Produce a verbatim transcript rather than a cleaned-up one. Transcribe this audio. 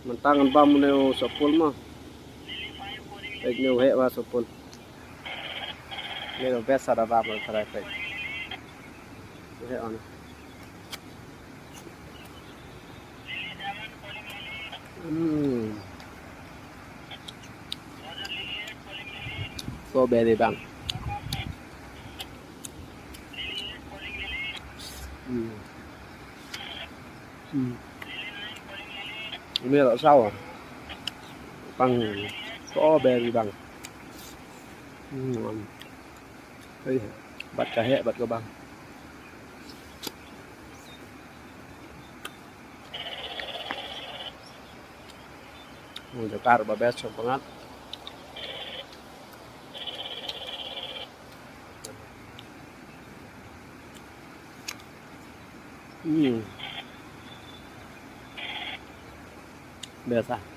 Mynta ngan bam une u sohpul mo. Peit une u heh ba sohpul. Une u best, sa da bam, try peit. U heh une. Hmm. Strawberry bang. Hmm. Hmm. Une la saw. Bang strawberry bang. Hmm. Ei, bad ka heh, bad ka bang. Hmm, jaka ba best sha pyngngad. Hmm. Best ah.